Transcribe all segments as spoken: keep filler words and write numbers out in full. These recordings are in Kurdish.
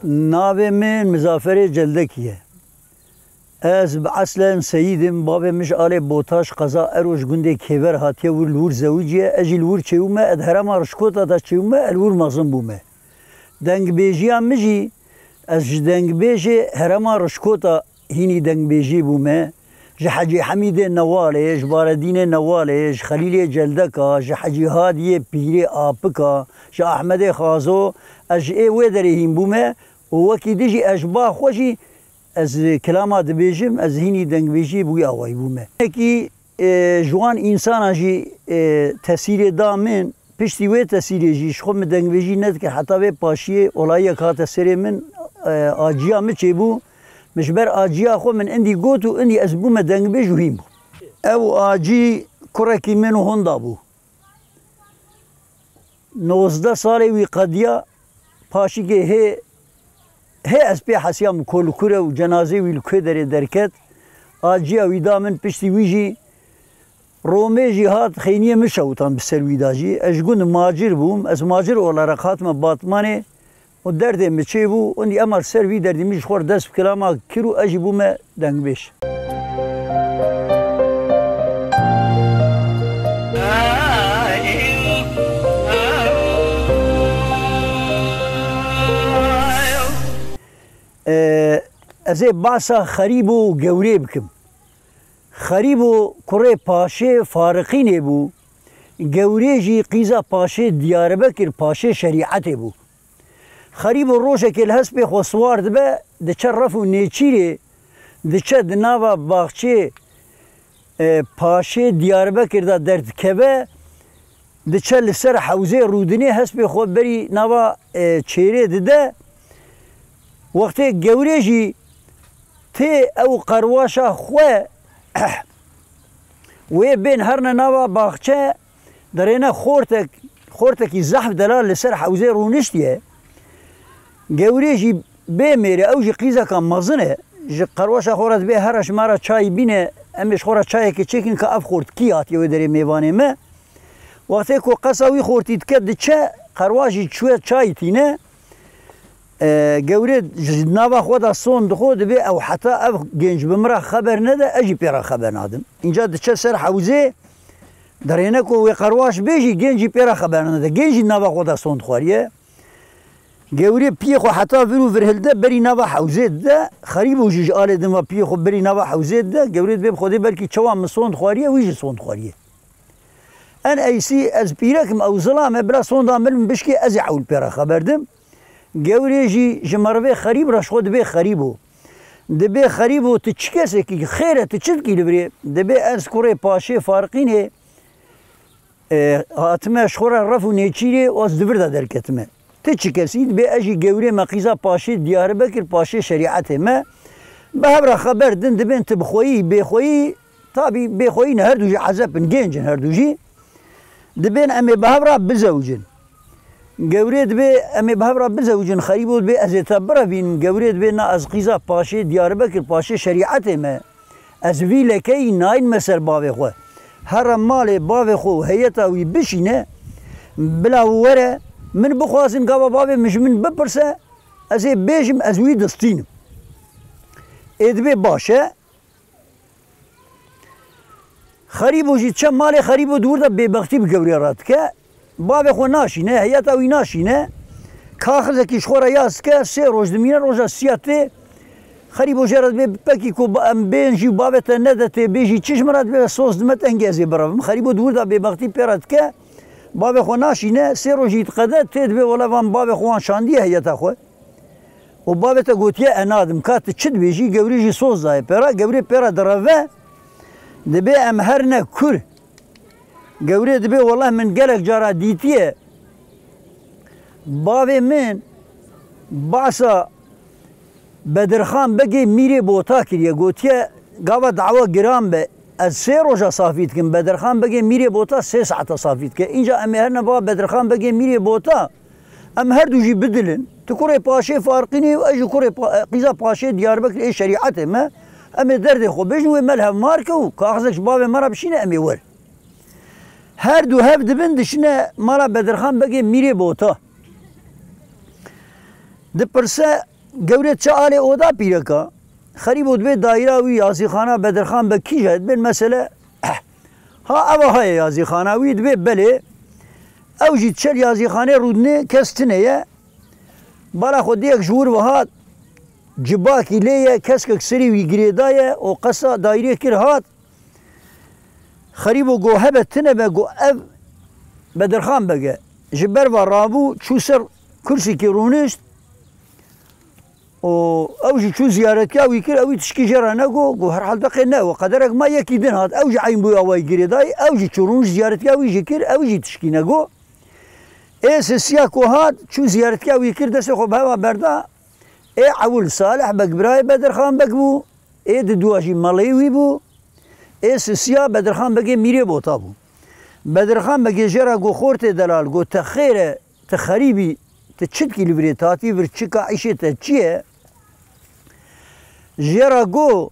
Navê min Mizaferê Celdekî ye. Ez bi eslen seyîd im, bavê min ji alê Botaş qeza Ero ji gundê Kêver hatiye wir li wir zewiciye, ez jî li wir çêbûme, ez di herêma Rişkota de çêbûme, ez li wir mezin bûme. Dengbêjiya min jî, ez ji dengbêjê herêma Rişkota hînî dengbêjî bûme. Ji Hecî Hemîdê Newalê, ji Baredînê Newalê, ji Xelîlê Celdeka, ji Hecî Hadiyê Pîrê Apika, ji Ahmedê Xazo, ez ji ê wê derê hîn bûme û wekî din jî ez ji ba xwe jî ez kilama dibêjim, ez hînî dengbêjî bi wî awayî bûme. Hinekî, e, ji wan însana jî, e, tesîrê da min, piştî wê tesîrê jî ji xwe min dengbêjî nedikir. Heta vê paşiyê olayiyek hate serê min, e, aciya min çêbû. Min ji ber aciya xwe min indî got û indî ez bûme dengbêj û hîn bûm. Ew acî kurekî min û honda bû. Nozdeh salê wî qediya, paşikê hê, hê ez pê hesiyam ku li kur e û cenazê wî li ku derê derket. Aciya wî da min, piştî wî jî romê jî hat xeyniyê min şewitan bi ser wî da jî. Ez ji gund macir bûm, ez macir olarak hatime Batmanê. û derdê min çêbû, hûn dî ema li ser vî derdî min ji xwe re dest bi kilama kir û ez jî bûme dengbêj. Ee, ez ê behsa Xerîbo û Gewrê bikim. Xerîbo kurê paşê Fariqînê bû, Gewrê jî qîza paşê Diyarbekir paşê Şerîetê bû. Xerîbo rojekê li hespê xwe siwar dibe, diçe Ref û Nêçîrê, diçe di nava baxçê, e, paşê Diyarbekir de derdikeve, diçe li ser hewzê Rûdinê hespê xwe berî nava, e, çêrê dide. Wextê Gewrê jî tê ew qerwaşa xwe wê bên herne nava baxçe, derêne xortek, xortekî zehf delal li ser hewzê rûniştiye. Gewrê jî bê mêr e, ew jî qîzeka mezin e. Ji qerwaşa xwe re dibê here ji me re çayî bîne, em ê ji xwe re çayekê çêkin ka ev xort kî hatiye wê derê mêvanê me. Wextê ku qesa wî xortî dike diçe, qerwaş jî çûye çayî tîne. E, Gewrê ji nava xwe de son dixwe, dibê ew heta ev genc bi min re xeber nede, ez jî pê re xeber nadim. Înca diçe ser hewzê, derêne ku wê qerwaş bê jî, genc jî pê re xeber nade. Genc jî nava xwe de son dixwariye. Gewrê piyê xwe heta vir û vir hilde, berî nava hewzê dide. Xerîbo jî ji alê din ve piyê xwe berî nava hewzê dide. Gewrê dibê bi Xwedê belkî çawa min son dixwariye, wî jî son dixwariye. En eysî ez pîrek im, ew zilam e, bila sonda min bişkê ez ê ewl pê re xeber dim. Gewrê jî ji merivê Xerîb re ji xwe dibê Xerîbo. Dibê Xerîbo, tu çi kesekî, xêr e, tu çi dikî li virê? Dibê ez kurê paşê Farqînê, e, hatime ji xwe re Ref û Nêçîrê û ez di vir de derketime. Tu çi kesî? Dibê ez jî Gewrê me qîza paşê Diyarbekir, paşê Şerîetê me. Bi hev re xeber din, dibên tu bi xweyî, bêxweyî, tabî bêxweyî ne, her du jî ezeb in, genc in her du jî. Dibên em ê bi hev re bizewicin. Gewrê dibê em ê bi hev re bizewicin, Xerîbo dibê ez ê te birevînim. Gewrê dibê na, ez qîza paşê Diyarbekir, paşê Şerîetê me. Ez vî lekeyî nayînme ser bavê xwe. Here malê bavê xwe û heyeta wî bişîne, bila were min bixwazin, gava bavê min ji min bipirse, ez ê bêjim, ez wî distînim. Ê dibê baş e. Xerîbo jî diçe malê, Xerîbo di wir de bêbextî bi Gewrê re dike. Bavê xwe naşîne, heyeta wî naşîne. Kaxizekî ji xwe re yaz dike, sê roj dimîne, roja siya tê. Xerîbo jê re dibê, pekî ku ba-, em bên jî bavê te nede tê bêjî çi ji min re, dibê soz dime, tengê ez ê birevim. Xerîbo di wir de bêbextî pê re dike. Bavê xwe naşîne, sê rojî diqede, tê dibê wele van bavê xwe wan şandiye heyeta xwe. Û bavê te gotiye, e, nadim. Ka tu çi dibêjî? Gewrê jî soz daye pê re. Gewrê pê re direve. Dibê em herine kur. Gewrê dibê, weleh min gelek cara dîtiye. Bavê min behsa Bedirxan Begê Mîrê Bota kiriye. Gotiye, gava dawa giran be. Ez sê roja safî dikim. Bedirxan Begê Mîrê Bota sê saeta safî dike. Înca em ê herine va Bedirxan Begê Mîrê Bota. Em her du jî bidilin. Tu kurê paşê Farqînê û ez jî kurê pa-, qîza paşê Diyarbekirê Şerîetê me. Em ê derdê xwe bêjin, wê me li hevmar ke û kaxizek ji bavê me re bişîne, em ê werin. Her du hev dibin, dişine mala Bedirxan Begê Mîrê Bota. Dipirse, Gewrê çi alê oda pîreka. Xerîbo dibê daîra wî yazîxana Bedirxan Beg kîja dibên mesele. Ha, eva heye yazîxana wî dibê belê. Ew jî çel yazîxanê rûdinê kes tine ye. Bala xwe diyek ji wir ve hat. Cibakî lê ye, keskek serî wî girêdaye û qesa daîrê kir hat. Xerîbo go hebe tine be go ev Bedirxan Beg e. Ji ber va rabû çû ser kursîkî rûnişt û ew jî çû ziyaretya wî kir, ew jî tişkî jê re nego, go herhal deqê ne, we qederek ma yekî din hat, ew jî eyn bûya wayî girêdayî, ew jî çû rûnişt ziyaretya wî jî kir, ew jî tişkî nego. Ê sisiya ku hat, çû ziyaretya wî kir, destê xwe bi heva berda, ê ewil Salih Beg birayê Bedirxan Beg bû, ê di dua jî malê wî bû, ê sisiya Bedirxan Begê mîrê Bota bû. Bedirxan Begê jê re go xortê delal, go te xêr e, ti xerîbî, ti çi dikî li virê, ti hatî vir çika îşê te çi ye? Jê re go,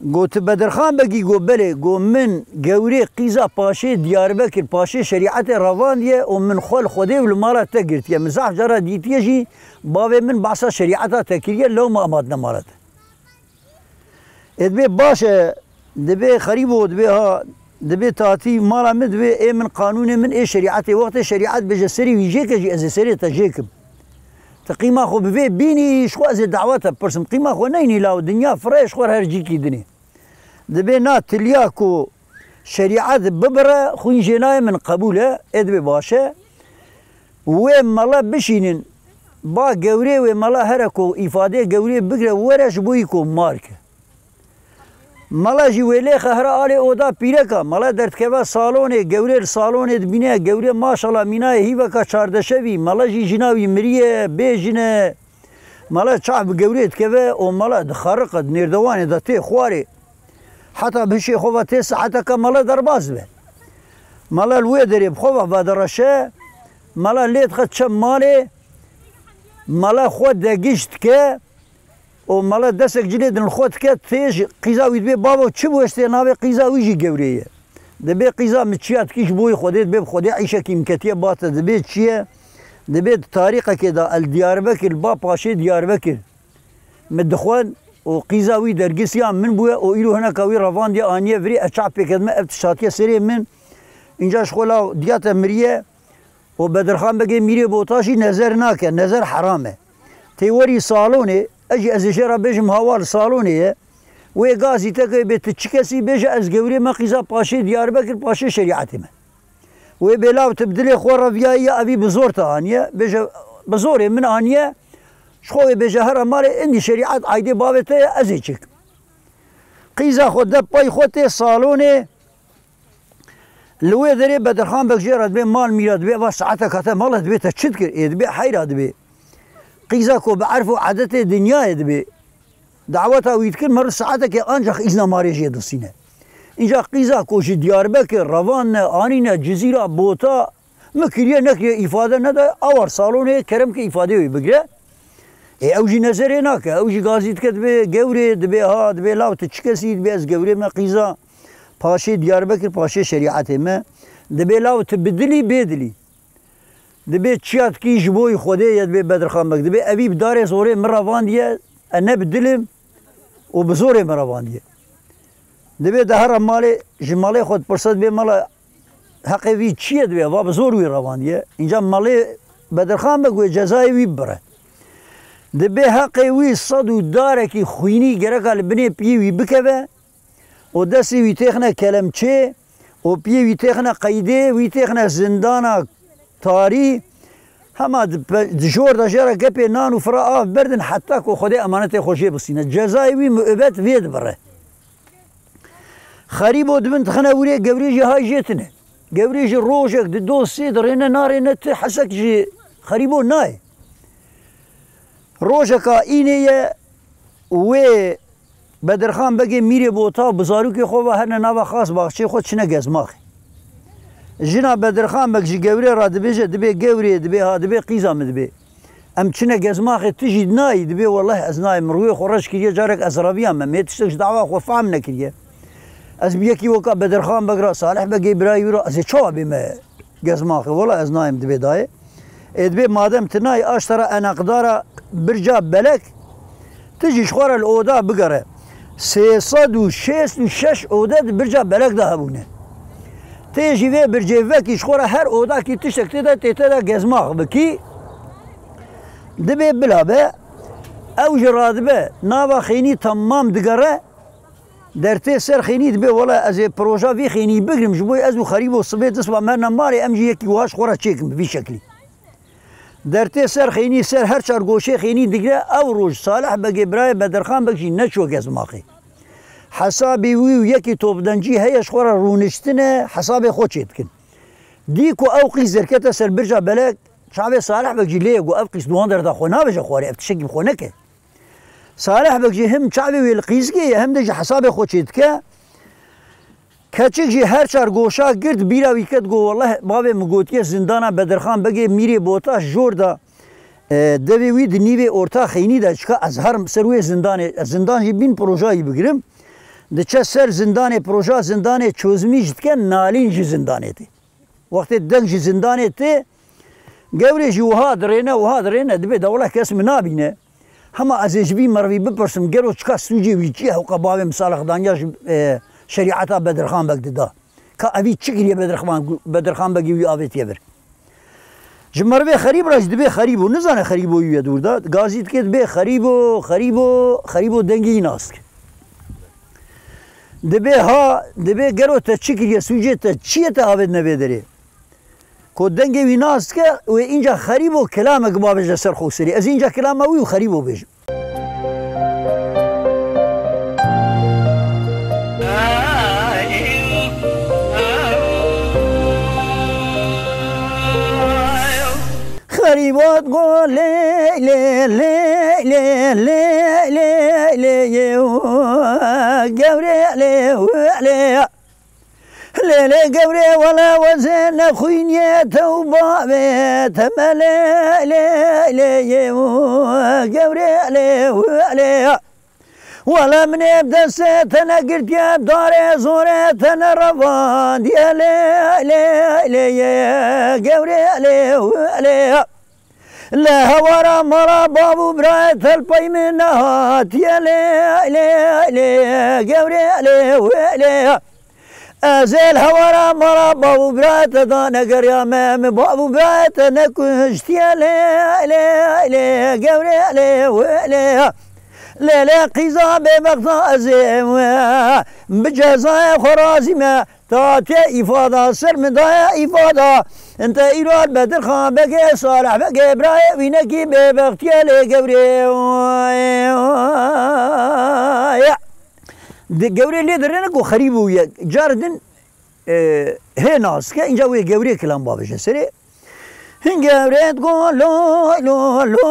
go ti Bedirxan Begî? Go belê, go min Gewrê qîza paşê Diyarbekir, paşê şerîetê revandiye û min xwe li Xwedê û li mala te girtiye. Min zaf cara dîtiye jî bavê min behsa şerîeta te kiriye, lewma em hatine mala te. Ê dibê baş e, dibê xerîbo, dibê ha, dibê tatî mala min, dibê ê min qanûnê min ê şerîetê, wextê şerîet bêje serê wî jêke jî ez ê serê te jêkim. Ti qîma xwe bi vê bînî, ji xwe ez ê dawa te bipirsim. Qîma xwe neynî law, dinya fire ji xwe her cîkî dinê. Dibê na tiliya ku şerîet bibire, xwîn jê nayê, min qebûl e, ê dibê baş e. Wê mele bişînin, ba Gewrê wê mele here ku îfadeyê Gewrê bigire were ji bo wî ku mar ke. Mele jî wê lêxe here alê oda pîreka, mele derdikeve salonê, Gewrê li salonê dibîne, Gewrê maşala mînayê hîveka çardeşevî, mele jî jina wî miriye, bê jin e. Mele çav bi Gewrê dikeve û mele dixeriqe, di nêrdewanê de tê xwarê. Heta bi hişê xwe ve tê saeteke mele derbas dibe. Mele li wê derê bi xwe ve vedireşe, mele lê dixe çem malê, mele xwe degiş dike û mele destek cilê din li xwe dike, tê ji qîza wî dibê, bavo çi bû, ez tê navê qîza wî jî Gewrê ye. Dibê qîza min çiya dikî ji bo wî Xwedê, dibê bi Xwedê îşekî min ketiye ba te, dibê çi ye? Dibê di tarîqekê de el Diyarbekir, li ba paşê Diyarbekir. Min dixwend û qîza wî dergisiya min bûye û îro hineka wî revandiye aniye virê, ez çav pêkedime, ev tişt hatiye serê min. Înca ji xwe law diya te miriye û Bedirxan Begê mîrê Bota jî nezer nake, nezer heram e. Tê werî salonê, ez jî ez ê jê re bêjim hawa li salonê ye. Wê gazî te ke bê ti çi kesî bêje, ez Gewrê me qîza paşê Diyarbekir, paşê şerîetê me. Wê bêlav tu bi dilê xwe re viyayî ya evî bi zor te aniye. Bêje bi zorê min aniye. Ji xwe wê bêje here malê, indî şerîet aydê bavê te ye, ez ê çêkim. Qîza xwe de pay xwe tê salonê. Li wê derê Bedirxan Beg jê re dibê mal mîra, dibê eva saetek hate mala, dibê te çi dikir? Ê dibê heyra dibê. Qîza ku bi erf û edetê dinyayê dibê. Daweta wî dikir, meriv saetekê ancax îzna marê jê distîne. Înca qîza ku ji Diyarbekir revandine, anîne Cizîra, Bota, min kiriye nekiriye îfade nede, awar salonê kerem ke îfadeyê wî bigire. Ê ew jî nezerê nake, ew jî gazî dike dibê Gewrê, dibê ha, dibê law tu çi kesî, dibê ez Gewrê me qîza paşê Diyarbekir, paşê şerîetê me. Dibê law tu bi dilî bê dilî. Dibê çiya dikî ji bo Xwedê ye, dibê Bedirxan Beg. Dibê evî bi darê zorê min revandiye, e ne bi dilim û bi zorê min revandiye. Dibê de here malê, ji malê xwe dipirse, dibê mala heqê vî çi ye, dibê va bi zor wî revandiye. Înca malê Bedirxan Beg wê cezayê wî bibire. Dibê heqê wî sed û darekî xwînî gereka li binê piyê wî bikeve. û destê wî têxine kelemçê û piyê wî têxine qeydê, wî têxine zindana tarî, hema di pe-, di jor de jê re gepê nan û fira av berdin heta ku Xwedê emanetê xwe jê bistîne. Cezayê wî miubet vê dibire. Xerîbo dibin dixine wirê, Gewrê jî hay jê tine. Gewrê jî rojek di do sê dirêne narêne, ti hesek ji Xerîbo nayê. Rojeka înê ye, wê Bedirxan Begê mîrê Bota bi zarokê xwe ve herne nava xas baxçeyê xwe çine gezmaxê. Jina Bedirxan Beg ji Gewrê re dibêje, dibê Gewrê, dibê ha, dibê qîza min dibê. Em çine gezmaxê, tu jî nayî, dibê welleh ez nayêm, min rûyê xwe reş kiriye, carek ez reviyame, me tiştek ji dawa xwe fehm nekiriye. Ez bi yekî weka Bedirxan Beg re, Salih Begê birayê wî re, ez ê çawa bême gezmaxê, wela ez nayêm dibê dayê. Ê dibê madem tu nayê aştera enaqdara birca belek, tu jî ji xwe re li oda bigere. Sê sed û şêst û şeş ode di birca belek de hebûne. Tê jî vê bircê vekî ji xwe re her odakî tiştek tê de tê te de gezmax bikî. Dibê bila be, ew jî radibe, nava xênî temam digere, dertê ser xênî dibê, wela ez ê proja vî xênî bigrim, ji bo ez û Xerîbo sibê disba merna malê, em jî yekî wiha ji xwe re çêkim bi vî şeklî. Dertê ser xênî, ser her çar goşê xênî digre, ew roj Salih Begê birayê Bedirxan Beg jî neçû gezmaxê. Hesabê wî û yekî topdencî heye ji xwe re rûniştine, hesabê xwe çêdikin. Dî ku ew qîz derkete ser birca belek, çavê Salih Beg jî lê ye, got, ev qîz di wan derda xwe nabêje xwarê, ev tiştekî bi xwe neke. Salih Beg jî hem çavê wê li qîzikê ye, hem de jî hesabê xwe çêdike. Keçik jî her çar goşa girt, bîra wî ket, got, welleh bavê min gotiye zindana Bedirxan Begê mîrê Botaş jor da, e, devê wî di nîvê orta xeynî de, çika ez herim ser wê zindanê, ez zindan jî bîn proja wî bigirim. Diçe ser zindanê, proja zindanê çözmî jî dike, nalîn ji zindanê tê. Wextê deng ji zindanê tê, gewrê jî wiha dirêne, wiha dirêne, dibê de wela kes min nabîne. Hema ez ê ji vî merivî bipirsim, gelo çika sûcê wî çi ye, hewqa bavê min Salih daniya ji, e, şerîeta Bedirxan Beg dida. Ka evî çi kiriye Bedirxan, Bedirxan Begî wî avêtiye vir. Ji merivê xerîb re jî dibê xerîbo, nizane xerîbo wî ye dûr de. Gazî dike dibê xerîbo, xerîbo, xerîbo dengê wî nas dike. Dibê ha, dibê gelo te çi kiriye, sûcê te çi ye te avêtine vê derê? Ku dengê wî nas dike, wê înca xerîbo kilamek bavêje ser xwe serî. Ez înca kilama wî û xerîbo bêjim. Xerîbat go lê, lê, lê, lê, lê, lê, lê, lê, o, gewrê lê, o, lê. Lê, lê, gewrê, wele wezê nexwîniye te û bavê te me lê, lê, lê, yê, o, gewrê, lê, o, lê. Wele min ê bi destê te negirtiye, darê zorê te nerevandiye, lê, lê, lê, yê, gewrê, lê, o, lê. Li hewara mala bav û birayê te li pey min nehatiye, lê, lê, lê, gewrê, lê, wê, lê. Ez ê li hewara mala bav û birayê te da negeriyame, min bav û birayê te nekuştiye, lê, lê, lê, gewrê, lê, wê, lê. Lê, lê, qîza bêbexta ez ê, wê, bi cezayê xwe razî me. Te hatiye îfada, ser min daye îfada. Inte îro Bedirxan Begê, Salih Begê, birayê wînekî bêbextiye lê gewrê. Ya. Di gewrê lê dirêne ku xerîb bûye. Car din, e, hê nas ke, înca wê gewrê kilam bavêje serê. Hin gewrê go lo, lo, lo,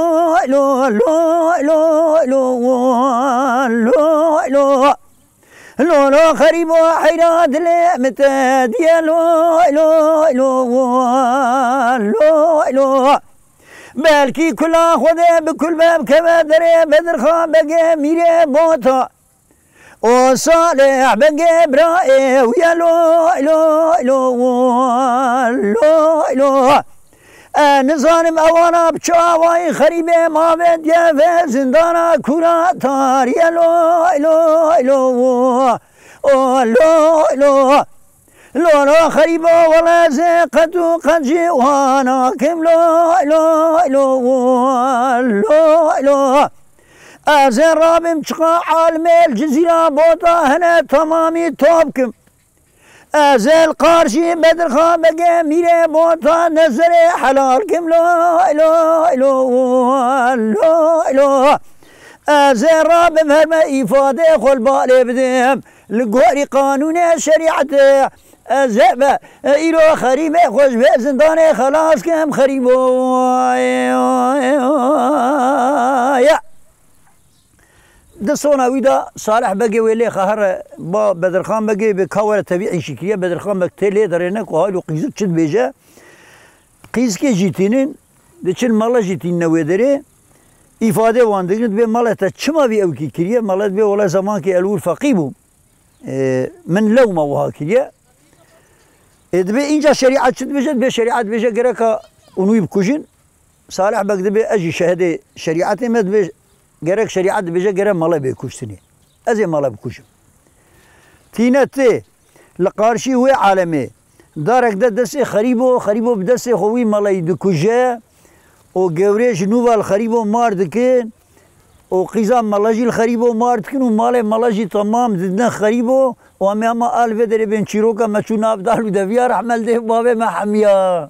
lo, lo, lo, lo, lo, lo. Lo, lo, xerîbo heyra dilê min te diye, lo, lo, lo, lo, lo. Belkî kula Xwedê bi kul be bikeve derê Bedirxan Begê mîrê Bota. O Salih Begê birayê wî ye, lo, lo, lo, lo, lo. E, nizanim ewana bi çi awayî xerîbê mavê diye vê zindana kûra tarî ye, lo, lo, lo, o, lo, lo. Lo, lo, xerîbo, wele ez ê qet û qet jî wiha nakim, lo, lo, lo, lo, lo. Ez ê rabim çiqa alimê li Cizîra Bota hene temamî top kim. Ez ê li qarşî Bedirxan Begê mîrê Bota nezerê helal kim, lo, lo, lo, lo, lo. Ez ê rabim herme îfadê xwe li balê bidim. Li gorî qanûnê şerîetê ez ê be, îro xerîbê xwe ji vê zindanê xelas kim, xerîbo. Ya. Di sona wî de Salih Begê wê lê xehere ba Bedirxan Begê bi ka were tevî îşî kiriye. Bedirxan Beg tê lê derêne ku halo qîzik çi dibêje. Qîzikê jî tînin, diçin mele jî tînine wê derê. Îfadê wan digirin, dibê mele te çima vî ewkî kiriye? Mele dibê wele zemankê elwîr feqî bûm. E, min lewma wiha kiriye. E, dibê înca şerîet çi dibêje? Dibê şerîet dibêje gereka hûn wî bikujin. Salih Beg dibê ez jî şehidê şerîetê me, dibê gerek şerîet dibêje gerek mele bê kuştinê. Ez ê mele bikujim. Tîne tê li qarşî wê alemê darek de destê xerîbo, xerîbo bi destê xwe wî meleyî dikuje û gewrê ji nû ve li xerîbo mar dikin û qîza mele jî li xerîbo mar dikin û malê mele jî temam didine xerîbo û em ê hema a li vê derê bên çîroka me çû nav dal û deviya rehme li dê bavê me hemiya.